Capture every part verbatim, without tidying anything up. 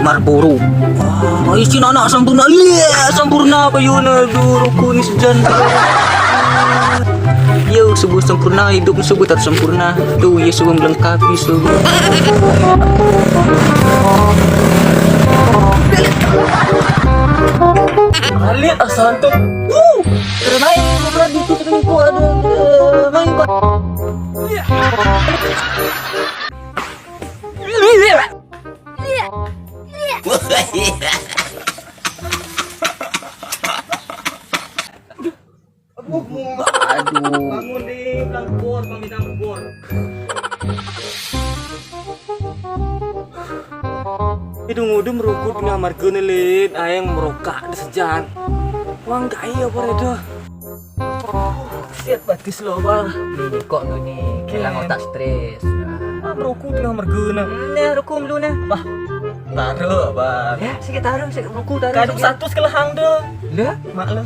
Marlboro. Wah, isin anak sempurna. Iya, sempurna apa yun? Aduh, rokok ni sejan. Yo, subuh sempurna, hidup subuh tak sempurna. Tuh, ya subuh melengkapi subuh. Alit asal tuh. Uh, terbaik, berat itu, terbaik, aduh, terbaik, Pak. Aduh. Bangun, Dim, bilang bor, pamitan bor. Idung udum rokok dina margana, Lin, aeng merokak di sejan. Wang gai apa reda? Siat batis lo, Bang. Ni kok lu ni kelang otak stres. Ah, rokok dina margana. Nah, rokok lu nah. Wah, taruh, Bang. Ya, sikit taruh, sikit rokok taruh. Kadung sikit. Satu sekelahang tu. Lah? Mak lu.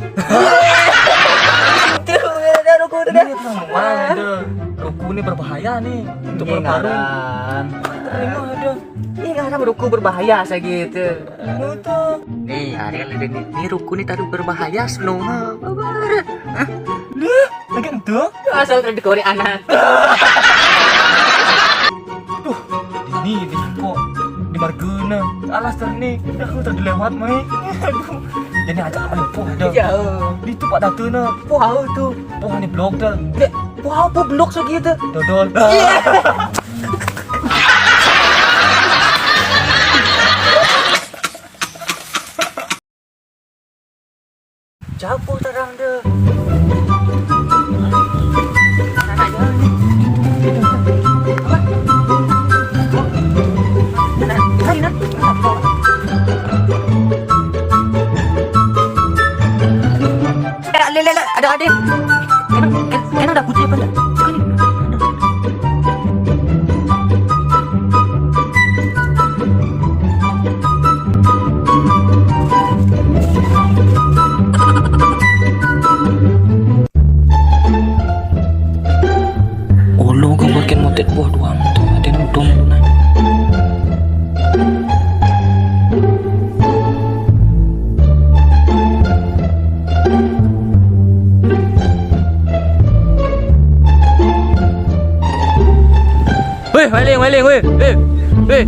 Itu ada rokok tu dah. Ini tu mahal tu. Rokok ni berbahaya ni untuk paru-paru. Terima ada. Ini kan rokok berbahaya saja itu. Lu tu. Ni, Ariel ada ni. Ni rokok ni taruh berbahaya slow ha. Babar. Hah? Lu lagi tu? Asal tadi korek anak. Duh, ini di kok di margana. Alas ter ni. Aku tak dilewat mai. Aduh. Jadi ajak apa pun ada. Jauh. Di tu Pak Datu na. Wah, tu. Wah, ni blok dah. Dek, wah, apa blok segitu? Dodol. Jauh terang dia. Ada, ada, ada. Kena, kena, kena dah putih apa tak? Kena. Ulu ka makin motet buah duang tu, ada nudung tu nah. Weh, maling, maling, weh. Weh, weh.